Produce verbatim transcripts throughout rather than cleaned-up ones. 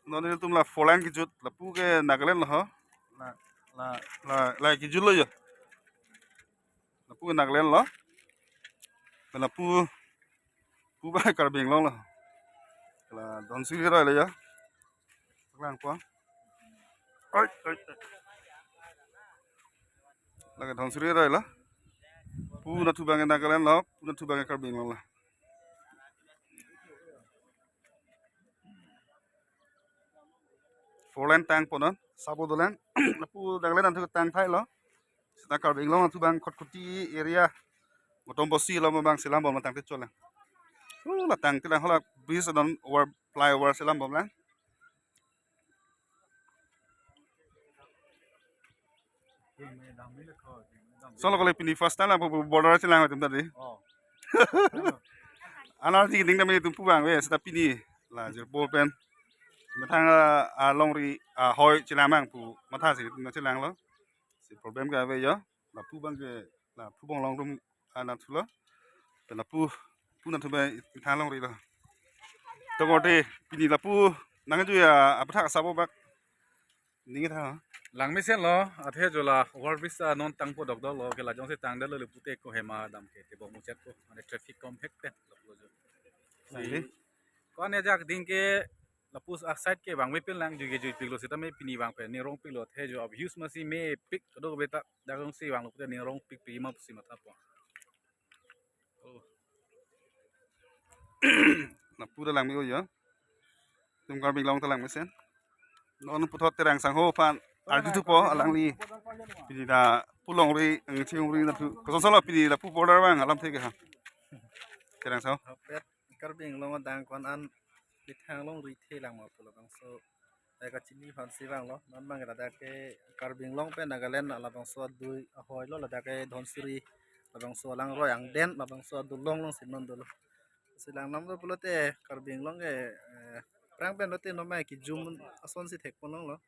Non ilitum la four lane kejut, lapu ke Nagaland lo ho. La, la, la, la kejut lo jo. Lapu ke Nagaland lo. Lapu, pu ba Karbi Anglong lo. La Dhansiri aroi lo jo. Lang po. Oi, oi, oi. Lake Dhansiri aroi lo. Pu nathu abang Nagaland lo, pu nathu abang Karbi Anglong lo. Four lane tangpo non, sabo dolang. Lapu Nagaland nathu tangthai lo. Seta Karbi Anglong nathu abang Khatkhati area. Motom bosi lo abang selam bom tangte cholang. Uh, la tangte lang hala bridge non over, flyover selam bom lang. Solo kali pini first time la border chelang atum tadi. Oh. Anar di ding dam ilitum pu abang ave seta pini la jirpo pen. Methang, ah, ah, longri, ah, hoi chelang abang pu mathasi na chelang lo. Si problem ke ave jo. Lapu abang ke lapu Bonglong atum anathu lo. Pen lapu, pu nathu abang methang longri lo. To korte pini lapu nangjuji aphuthak sabo bak. Ning tha. Langmesen lo, athe jo la overbridge ta non tangpo dokdok lo, ke la jongsi tangdet lo le pute Kohima dam ke tebong muchet ko, mane traffic komhek pen lo jo. Nangli? Si, ko-an ajak ding ke lapu aside ke bang mepin lang juige juipik lo seta mepini bang pen ning rongpik lo, athe jo abuse masi mepik kadokave ta dak jongsi bang lo pute ning rongpik pi ma pusi mathapo. Oh. Lapu ta langme-o jo. Itum Karbi Anglong ta langmesen. Non puthot Terang sangho aphan arjuthupo alangli. Pini ta pu longri, angching longri nathu. Kosonson lo pini lapu border abang alamthe ke ha. Terang sangho. Apet Karbi Anglong adang ko-an an methang longri thelang ma pu labangso. Ai kachini aphansi vanglo, non abang ladak ke Karbi Anglong pen Nagaland labangso adui ahoi lo, ladak ke Dhansiri labangso alangroi angden labangso adolong alongsi non dolo. Si lang nam do pulote Karbi Anglong ke, eh, prang pen lote non mai kejum asonsi thekpon longlo.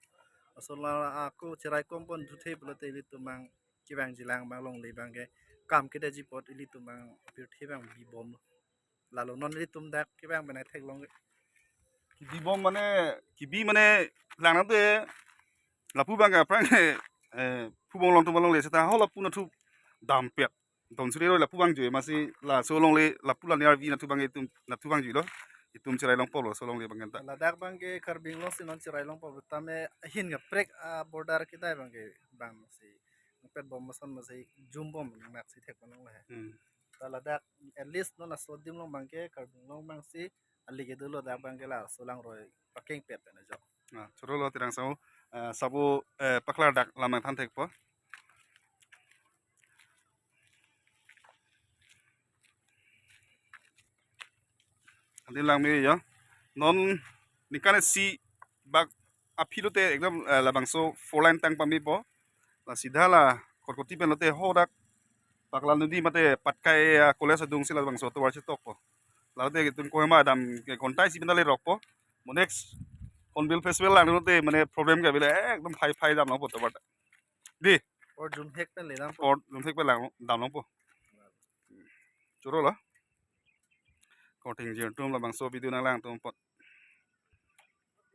Ason la ako cherai kompon duthe pulote ilitum abang kevangji lang abang longle abang ke kam kedetji apot ilitum abang pirthe abang bibom lo. Lalo non ilitum dak kevang pen theklong. Kebibom mane kebi mane lang nangte lapu abang ke aphrang, eh, pu Bonglong atum alongle seta ho lapu nathu dampet. Dhansiri aroi lapu abang juiji masi laso longle lapu la nervi nathu abang itum nathu abang juilo. Itum cherai longpo lo so longle abang ta. Ladak abang ke Karbi Anglong si non cherai longpo tame ahin kaprek, ah, border kedai abang ke bang si pet bom mason masi jumbom nangnaksi thekpon longle. Hmm. Ta ladak at least non laso adim along abang ke Karbi Anglong abang si ali ke dolo dak abang ke laso alangroi pakengpet pen ajok. Ah, choro lo Terang sangho, eh, sabo, eh, paklar dak lam nangthan thekpo. Adim langme jo. Non ningkan isi bak aphi lote ekdom, eh, labangso four lane tang pamepo. La sidha la Khatkhati pen lote ho dak Pakla Nodi mate Patkai, ah, college adungsi labangso tovar chetokpo. Lalote itum Kohima dam ke ghonta isi pen le rokpo. Mo next Hornbill Festival lang lote mane problem ke bile ekdom phai phai dam longpo tovar ta. Di. Or jumhek pen le dam. Or jumhek pen lang dam longpo. Choro lo. Korte ingjir atum labangso video nanglang atum apot